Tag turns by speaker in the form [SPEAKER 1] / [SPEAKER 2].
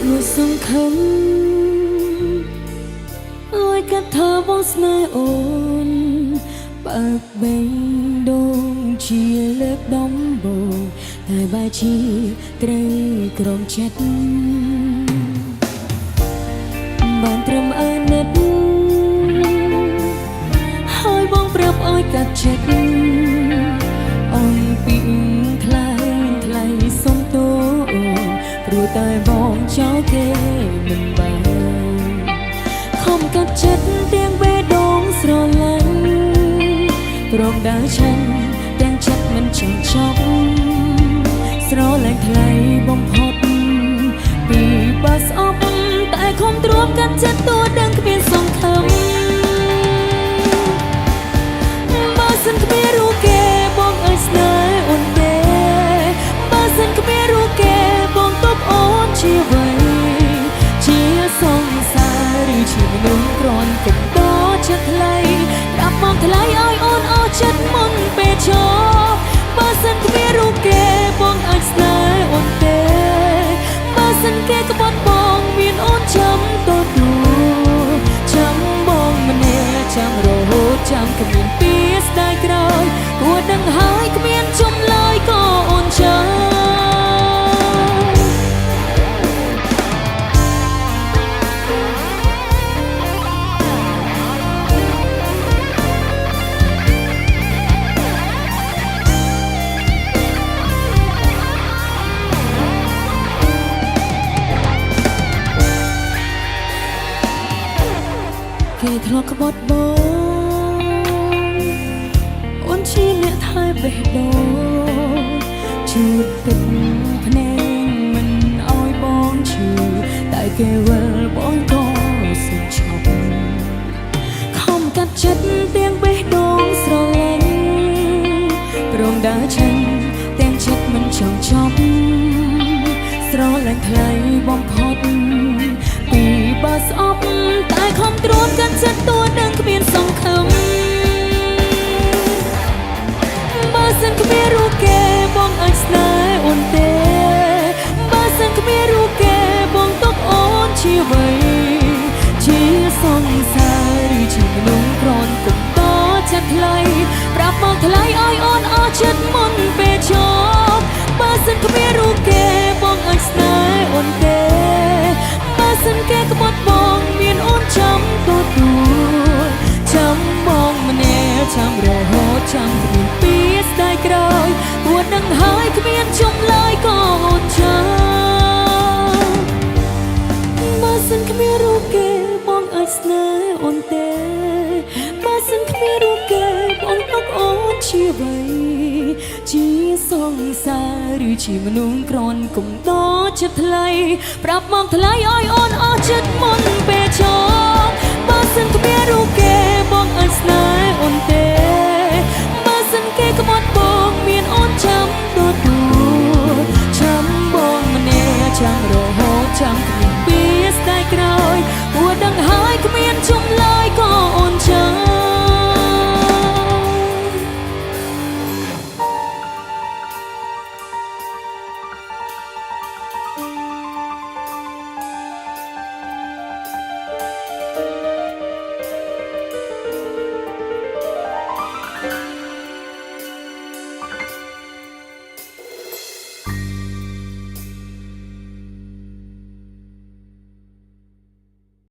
[SPEAKER 1] លួចសង្ឃឹមលួចកាត់ថាបងស្នេហ៍អូនបើកបេះដូងជាលើកដំបូងតែបែរជាត្រូវក្រងចិត្តបានត្រឹមអាណិតហើយបងប្រាប់ឲ្យកាត់ចិត្តអំពីថ្លៃថ្លៃសុំទោសព្រោះតែបងចោលគេមិនបានខំកាត់ចិត្តទាំងបេះដូងស្រឡាញ់ព្រមដើរឆាន់ទាំងចិត្តមិនចង់ចប់ស្រឡាញ់ថ្លៃបំផុតពីបើស្អប់តែខំទ្រាំកាត់ចិត្តតួដឹងគ្មានសង្ឃឹម បើសិនគ្មានរូបគេបងអើយស្នេហ៍អូនទេបើសិនគ្មានរូបគេបងទប់អូនជាអ្វីជាសង្សារឬជាមនុស្សក្រន់កុំតចិត្តថ្លៃប្រាប់មកថ្លៃឲ្យអូនអស់ចិត្តមុនពេលចប់បើសិនគ្មានរូបគេបងអាចស្នេហ៍អូនទេបើសិនគេក្បត់បងមានអូនចាំទទួលចាំបងម្នាក់ចាំរហូតចាំគ្មានពីស្ដាយក្រោយគួរដឹងហើយគ្មានចម្លើយក៏អូនចាំ គេធ្លាប់ក្បត់បងអូនជាអ្នកថែបេះដូងជឿទឹកភ្នែកមិនអោយបងឈឺតែគេវិលបងក៏សុខឈប់ខំកាត់ចិត្តទាំងបេះដូងស្រឡាញ់ព្រមដើរឆាញ់ទាំងចិត្តមិនចង់ចប់ស្រឡាញ់ថ្លៃបំផុតពីបើស្អប់តែខំទ្រាំកាត់ចិត្តតួដឹងគ្មានសង្ឃឹម បើសិនគ្មានរូបគេបងអាចស្នេហ៍អូនទេបើសិនគ្មានរូបគេបងទុកអូនជាអ្វីជាសង្សារឬជាមនុស្សក្រន់កុំតចិត្តថ្លៃប្រាប់មកថ្លៃឲ្យអូនអស់ចិត្តមុនពេលចប់បើសិនគ្មានរូបគេបងអាចស្នេហ៍អូនទេបើសិនគេក្បត់បងមានអូនចាំទទួលចាំបងម្នាក់ចាំរហូតចាំគ្មានពីស្ដាយក្រោយគួរដឹងហើយគ្មានចម្លើយក៏អូនចាំបើសិនគ្មានរូបគេបងអាចស្នេហ៍អូនទេបើសិនគ្មានរូបគេបងទុកអូនជាអ្វីជាសង្សារឬជាមនុស្សក្រន់កុំដចិត្តថ្លៃប្រាប់មកថ្លៃឲ្យអូនអស់ចិត្តមុនពេលចប់បើសិនគ្មានរូបគេបងអាចស្នេហ៍អូនទេ